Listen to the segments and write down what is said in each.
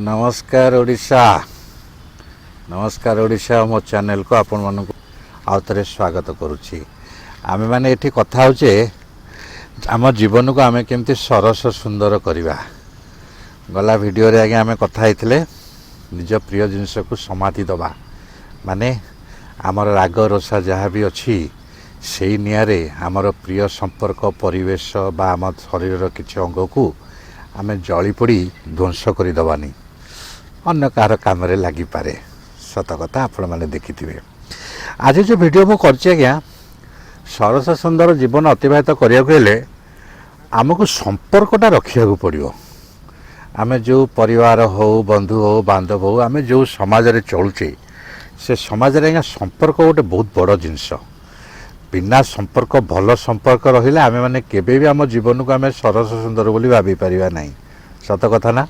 ନମସ୍କାର ଓଡ଼ିଶା, ନମସ୍କାର ଓଡ଼ିଶା। ମୋ ଚ୍ୟାନେଲକୁ ଆପଣମାନଙ୍କୁ ଆଉ ଥରେ ସ୍ୱାଗତ କରୁଛି। ଆମେମାନେ ଏଠି କଥା ହେଉଛେ ଆମ ଜୀବନକୁ ଆମେ କେମିତି ସରସ ସୁନ୍ଦର କରିବା। ଗଲା ଭିଡ଼ିଓରେ ଆଜ୍ଞା ଆମେ କଥା ହେଇଥିଲେ ନିଜ ପ୍ରିୟ ଜିନିଷକୁ ସମାଧି ଦେବା, ମାନେ ଆମର ରାଗ ରୋଷା ଯାହା ବି ଅଛି, ସେଇ ନିଆଁରେ ଆମର ପ୍ରିୟ ସମ୍ପର୍କ, ପରିବେଶ ବା ଆମ ଶରୀରର କିଛି ଅଙ୍ଗକୁ ଆମେ ଜଳି ପୋଡ଼ି ଧ୍ୱଂସ କରିଦେବାନି, ଅନ୍ୟ କାହାର କାମରେ ଲାଗିପାରେ। ସତ କଥା, ଆପଣମାନେ ଦେଖିଥିବେ। ଆଜି ଯେଉଁ ଭିଡ଼ିଓ ମୁଁ କରିଛି ଆଜ୍ଞା, ସରସ ସୁନ୍ଦର ଜୀବନ ଅତିବାହିତ କରିବାକୁ ହେଲେ ଆମକୁ ସମ୍ପର୍କଟା ରଖିବାକୁ ପଡ଼ିବ। ଆମେ ଯେଉଁ ପରିବାର ହେଉ, ବନ୍ଧୁ ହେଉ, ବାନ୍ଧବ ହେଉ, ଆମେ ଯେଉଁ ସମାଜରେ ଚଳୁଛେ, ସେ ସମାଜରେ ଆଜ୍ଞା ସମ୍ପର୍କ ଗୋଟେ ବହୁତ ବଡ଼ ଜିନିଷ। ବିନା ସମ୍ପର୍କ, ଭଲ ସମ୍ପର୍କ ରହିଲେ ଆମେମାନେ କେବେ ବି ଆମ ଜୀବନକୁ ଆମେ ସରସ ସୁନ୍ଦର ବୋଲି ଭାବିପାରିବା ନାହିଁ। ସତ କଥା ନା?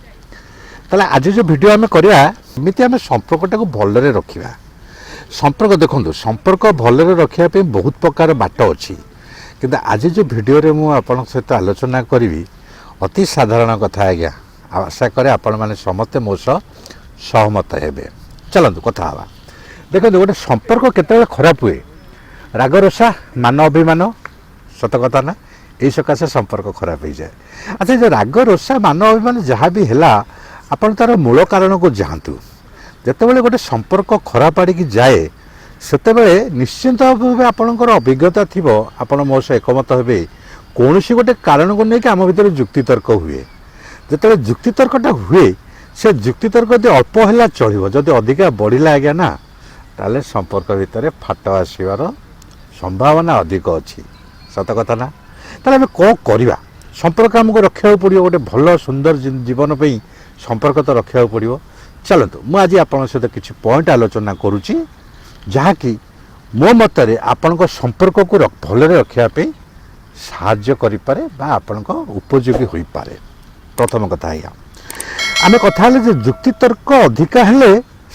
ତାହେଲେ ଆଜି ଯେଉଁ ଭିଡ଼ିଓ ଆମେ କରିବା, ଏମିତି ଆମେ ସମ୍ପର୍କଟାକୁ ଭଲରେ ରଖିବା। ସମ୍ପର୍କ ଦେଖନ୍ତୁ, ସମ୍ପର୍କ ଭଲରେ ରଖିବା ପାଇଁ ବହୁତ ପ୍ରକାର ବାଟ ଅଛି, କିନ୍ତୁ ଆଜି ଯେଉଁ ଭିଡ଼ିଓରେ ମୁଁ ଆପଣଙ୍କ ସହିତ ଆଲୋଚନା କରିବି, ଅତି ସାଧାରଣ କଥା ଆଜ୍ଞା। ଆଉ ଆଶା କରେ ଆପଣମାନେ ସମସ୍ତେ ମୋ ସହ ସହମତ ହେବେ। ଚାଲନ୍ତୁ କଥା ହେବା। ଦେଖନ୍ତୁ, ଗୋଟେ ସମ୍ପର୍କ କେତେବେଳେ ଖରାପ ହୁଏ? ରାଗ ରୋଷା, ମାନ ଅଭିମାନ। ସତ କଥା ନା? ଏଇ ସକାଶେ ସମ୍ପର୍କ ଖରାପ ହେଇଯାଏ। ଆଚ୍ଛା, ଏ ଯେଉଁ ରାଗ ରୋଷା, ମାନ ଅଭିମାନ ଯାହା ବି ହେଲା, ଆପଣ ତା'ର ମୂଳ କାରଣକୁ ଯାଆନ୍ତୁ। ଯେତେବେଳେ ଗୋଟେ ସମ୍ପର୍କ ଖରାପ ଆଡ଼ିକି ଯାଏ, ସେତେବେଳେ ନିଶ୍ଚିନ୍ତ ଭାବେ ଆପଣଙ୍କର ଅଭିଜ୍ଞତା ଥିବ, ଆପଣ ମୋ ସହ ଏକମତ ହେବେ, କୌଣସି ଗୋଟେ କାରଣକୁ ନେଇକି ଆମ ଭିତରେ ଯୁକ୍ତିତର୍କ ହୁଏ। ଯେତେବେଳେ ଯୁକ୍ତିତର୍କଟା ହୁଏ, ସେ ଯୁକ୍ତିତର୍କ ଯଦି ଅଳ୍ପ ହେଲା ଚଳିବ, ଯଦି ଅଧିକା ବଢ଼ିଲା ଆଜ୍ଞା ନା, ତାହେଲେ ସମ୍ପର୍କ ଭିତରେ ଫାଟ ଆସିବାର ସମ୍ଭାବନା ଅଧିକ ଅଛି। ସତ କଥା ନା? ତାହେଲେ ଆମେ କ'ଣ କରିବା? ସମ୍ପର୍କ ଆମକୁ ରଖିବାକୁ ପଡ଼ିବ। ଗୋଟେ ଭଲ ସୁନ୍ଦର ଜୀବନ ପାଇଁ ସମ୍ପର୍କ ତ ରଖିବାକୁ ପଡ଼ିବ। ଚାଲନ୍ତୁ, ମୁଁ ଆଜି ଆପଣଙ୍କ ସହିତ କିଛି ପଏଣ୍ଟ ଆଲୋଚନା କରୁଛି, ଯାହାକି ମୋ ମତରେ ଆପଣଙ୍କ ସମ୍ପର୍କକୁ ଭଲରେ ରଖିବା ପାଇଁ ସାହାଯ୍ୟ କରିପାରେ ବା ଆପଣଙ୍କ ଉପଯୋଗୀ ହୋଇପାରେ। ପ୍ରଥମ କଥା ଆଜ୍ଞା, ଆମେ କଥା ହେଲେ ଯେ ଯୁକ୍ତିତର୍କ ଅଧିକା ହେଲେ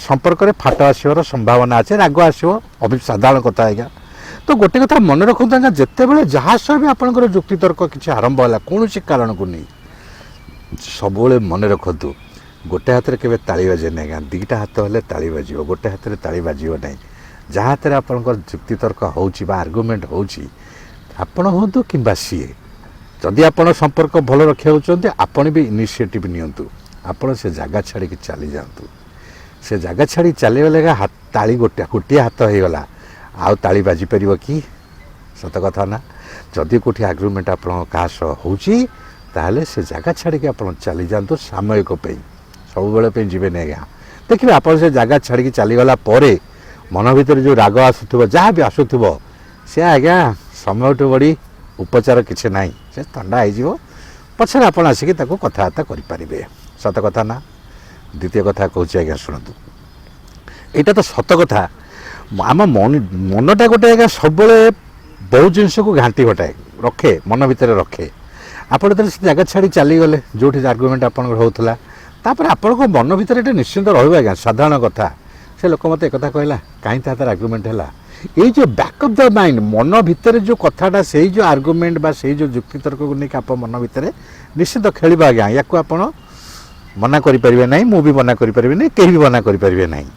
ସମ୍ପର୍କରେ ଫାଟ ଆସିବାର ସମ୍ଭାବନା ଅଛି, ରାଗ ଆସିବ, ସାଧାରଣ କଥା ଆଜ୍ଞା। ତ ଗୋଟେ କଥା ମନେ ରଖନ୍ତୁ ଆଜ୍ଞା, ଯେତେବେଳେ ଯାହା ସହ ବି ଆପଣଙ୍କର ଯୁକ୍ତିତର୍କ କିଛି ଆରମ୍ଭ ହେଲା କୌଣସି କାରଣକୁ ନେଇ, ସବୁବେଳେ ମନେ ରଖନ୍ତୁ, ଗୋଟେ ହାତରେ କେବେ ତାଳି ବାଜେନି ଆଜ୍ଞା। ଦୁଇଟା ହାତ ହେଲେ ତାଳି ବାଜିବ, ଗୋଟେ ହାତରେ ତାଳି ବାଜିବ ନାହିଁ। ଯାହା ହାତରେ ଆପଣଙ୍କର ଯୁକ୍ତିତର୍କ ହେଉଛି ବା ଆର୍ଗୁମେଣ୍ଟ ହେଉଛି, ଆପଣ ହୁଅନ୍ତୁ କିମ୍ବା ସିଏ, ଯଦି ଆପଣ ସମ୍ପର୍କ ଭଲ ରଖିବାକୁ ଚାହୁଁଛନ୍ତି, ଆପଣ ବି ଇନିସିଏଟିଭ୍ ନିଅନ୍ତୁ। ଆପଣ ସେ ଜାଗା ଛାଡ଼ିକି ଚାଲିଯାଆନ୍ତୁ। ସେ ଜାଗା ଛାଡ଼ି ଚାଲିଗଲେ ଆଜ୍ଞା, ତାଳି ଗୋଟେ ଗୋଟିଏ ହାତ ହେଇଗଲା, ଆଉ ତାଳି ବାଜିପାରିବ କି? ସତ କଥା ନା? ଯଦି କେଉଁଠି ଆଗ୍ରିମେଣ୍ଟ ଆପଣଙ୍କ କାହା ସହ ହେଉଛି, ତାହେଲେ ସେ ଜାଗା ଛାଡ଼ିକି ଆପଣ ଚାଲିଯାଆନ୍ତୁ ସାମୟିକ ପାଇଁ, ସବୁବେଳେ ପାଇଁ ଯିବେନି ଆଜ୍ଞା। ଦେଖିବେ, ଆପଣ ସେ ଜାଗା ଛାଡ଼ିକି ଚାଲିଗଲା ପରେ ମନ ଭିତରେ ଯେଉଁ ରାଗ ଆସୁଥିବ, ଯାହା ବି ଆସୁଥିବ, ସେ ଆଜ୍ଞା ସମୟଠୁ ବଢ଼ି ଉପଚାର କିଛି ନାହିଁ। ସେ ଥଣ୍ଡା ହେଇଯିବ, ପଛରେ ଆପଣ ଆସିକି ତାକୁ କଥାବାର୍ତ୍ତା କରିପାରିବେ। ସତ କଥା ନା? ଦ୍ୱିତୀୟ କଥା କହୁଛି ଆଜ୍ଞା, ଶୁଣନ୍ତୁ। ଏଇଟା ତ ସତ କଥା। ଆମ ମନଟା ଗୋଟେ ଆଜ୍ଞା ସବୁବେଳେ ବହୁତ ଜିନିଷକୁ ଘାଣ୍ଟି ଘଟାଏ ରଖେ, ମନ ଭିତରେ ରଖେ। ଆପଣ ଯେତେବେଳେ ସେ ଜାଗା ଛାଡ଼ି ଚାଲିଗଲେ, ଯେଉଁଠି ଆର୍ଗୁମେଣ୍ଟ ଆପଣଙ୍କର ହେଉଥିଲା, ତାପରେ ଆପଣଙ୍କ ମନ ଭିତରେ ଏଇଟା ନିଶ୍ଚିନ୍ତ ରହିବ ଆଜ୍ଞା, ସାଧାରଣ କଥା, ସେ ଲୋକ ମୋତେ ଏକଥା କହିଲା, କାହିଁ ତା ହାତରେ ଆର୍ଗୁମେଣ୍ଟ ହେଲା। ଏଇ ଯେଉଁ ବ୍ୟାକ୍ ଅଫ୍ the mind, ମନ ଭିତରେ ଯେଉଁ କଥାଟା, ସେଇ ଯେଉଁ ଆର୍ଗୁମେଣ୍ଟ ବା ସେଇ ଯେଉଁ ଯୁକ୍ତିତର୍କକୁ ନେଇକି ଆପଣ ମନ ଭିତରେ ନିଶ୍ଚିନ୍ତ ଖେଳିବ ଆଜ୍ଞା। ୟାକୁ ଆପଣ ମନା କରିପାରିବେ ନାହିଁ, ମୁଁ ବି ମନା କରିପାରିବି ନାହିଁ, କେହି ବି ମନା କରିପାରିବେ ନାହିଁ।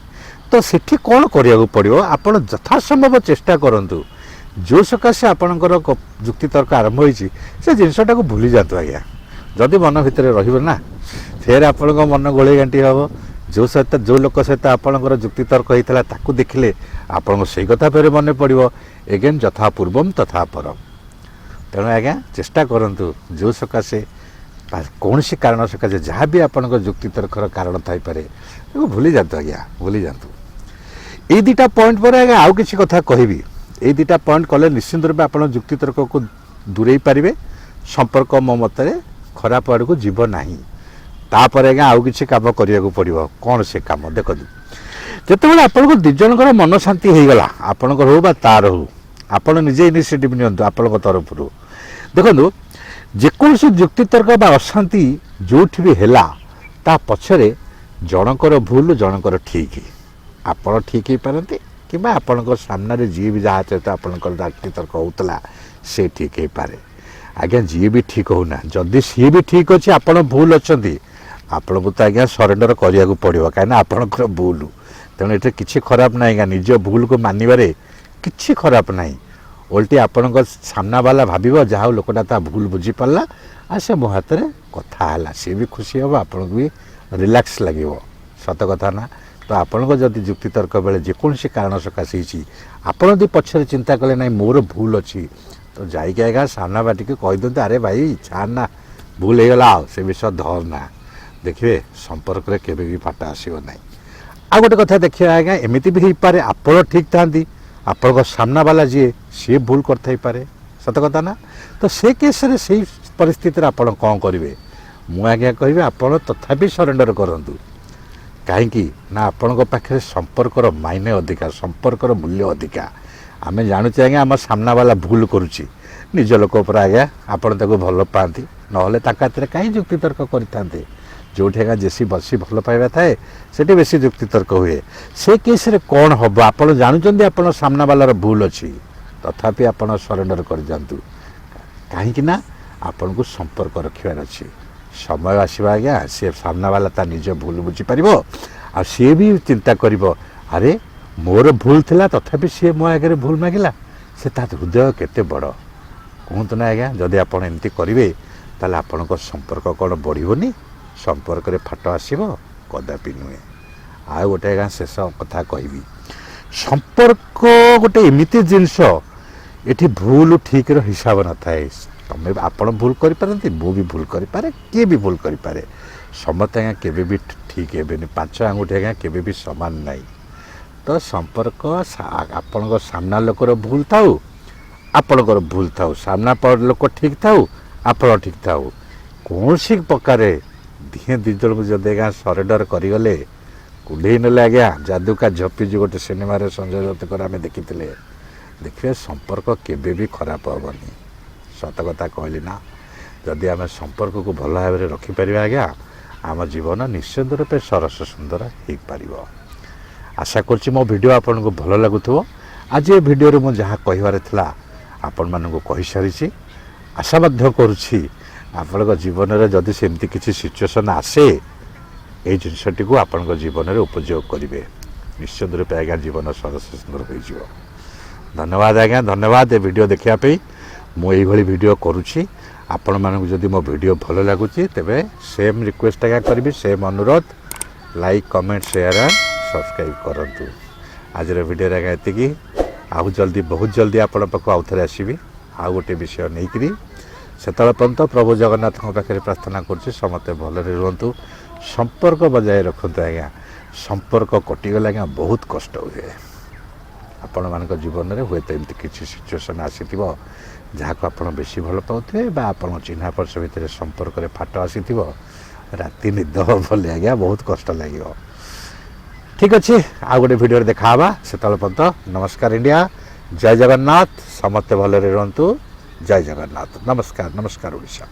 ତ ସେଠି କ'ଣ କରିବାକୁ ପଡ଼ିବ? ଆପଣ ଯଥାସମ୍ଭବ ଚେଷ୍ଟା କରନ୍ତୁ, ଯେଉଁ ସକାଶେ ଆପଣଙ୍କର ଯୁକ୍ତିତର୍କ ଆରମ୍ଭ ହୋଇଛି, ସେ ଜିନିଷଟାକୁ ଭୁଲି ଯାଆନ୍ତୁ ଆଜ୍ଞା। ଯଦି ମନ ଭିତରେ ରହିବ ନା, ଫେର ଆପଣଙ୍କ ମନ ଗୋଳେଇ ଘାଣ୍ଟି ହେବ। ଯେଉଁ ସହିତ, ଯେଉଁ ଲୋକ ସହିତ ଆପଣଙ୍କର ଯୁକ୍ତିତର୍କ ହେଇଥିଲା, ତାକୁ ଦେଖିଲେ ଆପଣଙ୍କ ସେଇ କଥା ଫେର ମନେ ପଡ଼ିବ। ଏଗେନ୍ ଯଥା ପୂର୍ବମ ତଥା ପରମ। ତେଣୁ ଆଜ୍ଞା ଚେଷ୍ଟା କରନ୍ତୁ, ଯେଉଁ ସକାଶେ ବା କୌଣସି କାରଣ ସକାଶେ ଯାହା ବି ଆପଣଙ୍କ ଯୁକ୍ତିତର୍କର କାରଣ ଥାଇପାରେ, ତାକୁ ଭୁଲି ଯାଆନ୍ତୁ ଆଜ୍ଞା, ଭୁଲି ଯାଆନ୍ତୁ। ଏଇ ଦୁଇଟା ପଏଣ୍ଟ ପରେ ଆଜ୍ଞା ଆଉ କିଛି କଥା କହିବି। ଏଇ ଦୁଇଟା ପଏଣ୍ଟ କଲେ ନିଶ୍ଚିନ୍ତ ରୂପେ ଆପଣ ଯୁକ୍ତିତର୍କକୁ ଦୂରେଇ ପାରିବେ, ସମ୍ପର୍କ ମୋ ମତରେ ଖରାପ ଆଡ଼କୁ ଯିବ ନାହିଁ। ତାପରେ ଆଜ୍ଞା ଆଉ କିଛି କାମ କରିବାକୁ ପଡ଼ିବ। କ'ଣ ସେ କାମ? ଦେଖନ୍ତୁ, ଯେତେବେଳେ ଆପଣଙ୍କ ଦୁଇ ଜଣଙ୍କର ମନ ଶାନ୍ତି ହେଇଗଲା, ଆପଣଙ୍କର ହଉ ବା ତାର ହଉ, ଆପଣ ନିଜେ ଇନିସିଏଟିଭ୍ ନିଅନ୍ତୁ ଆପଣଙ୍କ ତରଫରୁ। ଦେଖନ୍ତୁ, ଯେକୌଣସି ଯୁକ୍ତିତର୍କ ବା ଅଶାନ୍ତି ଯେଉଁଠି ବି ହେଲା, ତା ପଛରେ ଜଣଙ୍କର ଭୁଲ, ଜଣଙ୍କର ଠିକ୍। ଆପଣ ଠିକ୍ ହେଇପାରନ୍ତି କିମ୍ବା ଆପଣଙ୍କ ସାମ୍ନାରେ ଯିଏ ବି, ଯାହା ସହିତ ଆପଣଙ୍କର ଯୁକ୍ତିତର୍କ ହେଉଥିଲା, ସେ ଠିକ୍ ହେଇପାରେ। ଆଜ୍ଞା, ଯିଏ ବି ଠିକ୍ ହେଉନା, ଯଦି ସିଏ ବି ଠିକ୍ ଅଛି, ଆପଣ ଭୁଲ ଅଛନ୍ତି, ଆପଣଙ୍କୁ ତ ଆଜ୍ଞା ସରେଣ୍ଡର କରିବାକୁ ପଡ଼ିବ, କାହିଁକିନା ଆପଣଙ୍କର ଭୁଲ। ତେଣୁ ଏଥିରେ କିଛି ଖରାପ ନାହିଁ ଆଜ୍ଞା, ନିଜ ଭୁଲକୁ ମାନିବାରେ କିଛି ଖରାପ ନାହିଁ। ଓଲଟି ଆପଣଙ୍କ ସାମ୍ନାବାଲା ଭାବିବ, ଯାହା ହଉ ଲୋକଟା ତା ଭୁଲ ବୁଝିପାରିଲା ଆଉ ସେ ମୋ ହାତରେ କଥା ହେଲା। ସିଏ ବି ଖୁସି ହେବ, ଆପଣଙ୍କୁ ବି ରିଲାକ୍ସ ଲାଗିବ। ସତ କଥା ନା? ତ ଆପଣଙ୍କ ଯଦି ଯୁକ୍ତିତର୍କ ବେଳେ ଯେକୌଣସି କାରଣ ସକାଶେ ହେଇଛି, ଆପଣ ଯଦି ପଛରେ ଚିନ୍ତା କଲେ ନାଇଁ ମୋର ଭୁଲ ଅଛି, ତ ଯାଇକି ଆଜ୍ଞା ସାମ୍ନା ବାଟିକି କହିଦିଅନ୍ତୁ, ଆରେ ଭାଇ ଛାଡ଼ ନା, ଭୁଲ ହେଇଗଲା, ଆଉ ସେ ବିଷୟ ଧର ନା। ଦେଖିବେ ସମ୍ପର୍କରେ କେବେ ବି ଫାଟ ଆସିବ ନାହିଁ। ଆଉ ଗୋଟେ କଥା ଦେଖିବା ଆଜ୍ଞା, ଏମିତି ବି ହେଇପାରେ ଆପଣ ଠିକ୍ ଥାନ୍ତି, ଆପଣଙ୍କ ସାମ୍ନାବାଲା ଯିଏ ସିଏ ଭୁଲ କରିଥାଇପାରେ। ସତ କଥା ନା? ତ ସେ କେସ୍ରେ, ସେଇ ପରିସ୍ଥିତିରେ ଆପଣ କ'ଣ କରିବେ? ମୁଁ ଆଜ୍ଞା କହିବି, ଆପଣ ତଥାପି ସରେଣ୍ଡର କରନ୍ତୁ। କାହିଁକି ନା ଆପଣଙ୍କ ପାଖରେ ସମ୍ପର୍କର ମାଇନେ ଅଧିକା, ସମ୍ପର୍କର ମୂଲ୍ୟ ଅଧିକା। ଆମେ ଜାଣୁଛେ ଆଜ୍ଞା ଆମ ସାମ୍ନାବାଲା ଭୁଲ କରୁଛି, ନିଜ ଲୋକ ଉପରେ ଆଜ୍ଞା ଆପଣ ତାକୁ ଭଲ ପାଆନ୍ତି, ନହେଲେ ତାଙ୍କ ହାତରେ କାହିଁ ଯୁକ୍ତିତର୍କ କରିଥାନ୍ତେ? ଯେଉଁଠି ଆଜ୍ଞା ବେଶୀ ବସି ଭଲ ପାଇବା ଥାଏ, ସେଠି ବେଶୀ ଯୁକ୍ତିତର୍କ ହୁଏ। ସେ କେସ୍ରେ କ'ଣ ହେବ? ଆପଣ ଜାଣୁଛନ୍ତି ଆପଣ ସାମ୍ନାବାଲାର ଭୁଲ ଅଛି, ତଥାପି ଆପଣ ସରେଣ୍ଡର କରିଯାଆନ୍ତୁ। କାହିଁକି ନା ଆପଣଙ୍କୁ ସମ୍ପର୍କ ରଖିବାର ଅଛି। ସମୟ ଆସିବ ଆଜ୍ଞା, ସେ ସାମ୍ନାବାଲା ତା ନିଜ ଭୁଲ ବୁଝିପାରିବ ଆଉ ସିଏ ବି ଚିନ୍ତା କରିବ, ଆରେ ମୋର ଭୁଲ ଥିଲା, ତଥାପି ସିଏ ମୋ ଆଗରେ ଭୁଲ ମାଗିଲା, ସେ ତା ହୃଦୟ କେତେ ବଡ଼ କୁହନ୍ତୁ ନା ଆଜ୍ଞା। ଯଦି ଆପଣ ଏମିତି କରିବେ, ତାହେଲେ ଆପଣଙ୍କ ସମ୍ପର୍କ କ'ଣ ବଢ଼ିବନି? ସମ୍ପର୍କରେ ଫାଟ ଆସିବ? କଦାପି ନୁହେଁ। ଆଉ ଗୋଟେ ଆଜ୍ଞା ଶେଷ କଥା କହିବି, ସମ୍ପର୍କ ଗୋଟେ ଏମିତି ଜିନିଷ, ଏଠି ଭୁଲ ଠିକ୍ର ହିସାବ ନଥାଏ। ତମେ ଆପଣ ଭୁଲ କରିପାରନ୍ତି, ମୁଁ ବି ଭୁଲ କରିପାରେ, କିଏ ବି ଭୁଲ କରିପାରେ। ସମସ୍ତେ ଆଜ୍ଞା କେବେ ବି ଠିକ୍ ହେବେନି। ପାଞ୍ଚ ଆଙ୍ଗୁଠି ଆଜ୍ଞା କେବେ ବି ସମାନ ନାହିଁ। ତ ସମ୍ପର୍କ, ଆପଣଙ୍କ ସାମ୍ନା ଲୋକର ଭୁଲ ଥାଉ, ଆପଣଙ୍କର ଭୁଲ ଥାଉ, ସାମ୍ନା ଲୋକ ଠିକ୍ ଥାଉ, ଆପଣ ଠିକ୍ ଥାଉ, କୌଣସି ପ୍ରକାରେ ଦିହେଁ ଦୁଇ ଜଣଙ୍କୁ ଯଦି ଆଜ୍ଞା ସରେଣ୍ଡର କରିଗଲେ, କୁଣ୍ଢେଇ ନେଲେ ଆଜ୍ଞା, जादू का झप्पी ଯେଉଁ ଗୋଟେ ସିନେମାରେ ସଞ୍ଜୟ ଦତ୍ତଙ୍କର ଆମେ ଦେଖିଥିଲେ, ଦେଖିବେ ସମ୍ପର୍କ କେବେ ବି ଖରାପ ହେବନି। ସତ କଥା କହିଲି ନା? ଯଦି ଆମେ ସମ୍ପର୍କକୁ ଭଲ ଭାବରେ ରଖିପାରିବା ଆଜ୍ଞା, ଆମ ଜୀବନ ନିଶ୍ଚିନ୍ତ ରୂପେ ସରସ ସୁନ୍ଦର ହେଇପାରିବ। ଆଶା କରୁଛି ମୋ ଭିଡ଼ିଓ ଆପଣଙ୍କୁ ଭଲ ଲାଗୁଥିବ। ଆଜି ଏ ଭିଡ଼ିଓରେ ମୁଁ ଯାହା କହିବାର ଥିଲା ଆପଣମାନଙ୍କୁ କହିସାରିଛି। ଆଶା ମଧ୍ୟ କରୁଛି ଆପଣଙ୍କ ଜୀବନରେ ଯଦି ସେମିତି କିଛି ସିଚୁଏସନ୍ ଆସେ, ଏଇ ଜିନିଷଟିକୁ ଆପଣଙ୍କ ଜୀବନରେ ଉପଯୋଗ କରିବେ। ନିଶ୍ଚିନ୍ତ ରୂପେ ଆଜ୍ଞା ଜୀବନ ସରସ ସୁନ୍ଦର ହୋଇଯିବ। ଧନ୍ୟବାଦ ଆଜ୍ଞା, ଧନ୍ୟବାଦ ଏ ଭିଡ଼ିଓ ଦେଖିବା ପାଇଁ। ମୁଁ ଏଇଭଳି ଭିଡ଼ିଓ କରୁଛି। ଆପଣମାନଙ୍କୁ ଯଦି ମୋ ଭିଡ଼ିଓ ଭଲ ଲାଗୁଛି, ତେବେ ସେମ୍ ରିକ୍ୱେଷ୍ଟ ଆଜ୍ଞା କରିବି, ସେମ୍ ଅନୁରୋଧ, ଲାଇକ୍, କମେଣ୍ଟ, ସେୟାର, ସବସ୍କ୍ରାଇବ୍ କରନ୍ତୁ। ଆଜିର ଭିଡ଼ିଓରେ ଆଜ୍ଞା ଏତିକି। ଆଉ ଜଲ୍ଦି, ବହୁତ ଜଲ୍ଦି ଆପଣଙ୍କ ପାଖକୁ ଆଉ ଥରେ ଆସିବି ଆଉ ଗୋଟେ ବିଷୟ ନେଇକରି। ସେତେବେଳେ ପର୍ଯ୍ୟନ୍ତ ପ୍ରଭୁ ଜଗନ୍ନାଥଙ୍କ ପାଖରେ ପ୍ରାର୍ଥନା କରୁଛି, ସମସ୍ତେ ଭଲରେ ରୁହନ୍ତୁ, ସମ୍ପର୍କ ବଜାୟ ରଖନ୍ତୁ ଆଜ୍ଞା। ସମ୍ପର୍କ କଟିଗଲେ ଆଜ୍ଞା ବହୁତ କଷ୍ଟ ହୁଏ। ଆପଣମାନଙ୍କ ଜୀବନରେ ହୁଏତ ଏମିତି କିଛି ସିଚୁଏସନ୍ ଆସିଥିବ, ଯାହାକୁ ଆପଣ ବେଶୀ ଭଲ ପାଉଥିବେ ବା ଆପଣଙ୍କ ଚିହ୍ନା ପରିଚୟ ଭିତରେ ସମ୍ପର୍କରେ ଫାଟ ଆସିଥିବ, ରାତି ନିଦ ହେବନି ଆଜ୍ଞା, ବହୁତ କଷ୍ଟ ଲାଗିବ। ଠିକ୍ ଅଛି, ଆଉ ଗୋଟେ ଭିଡ଼ିଓରେ ଦେଖା ହେବା। ସେତେବେଳେ ପର୍ଯ୍ୟନ୍ତ ନମସ୍କାର ଇଣ୍ଡିଆ, ଜୟ ଜଗନ୍ନାଥ। ସମସ୍ତେ ଭଲରେ ରୁହନ୍ତୁ। ଜୟ ଜଗନ୍ନାଥ। ନମସ୍କାର, ନମସ୍କାର ଓଡ଼ିଶା।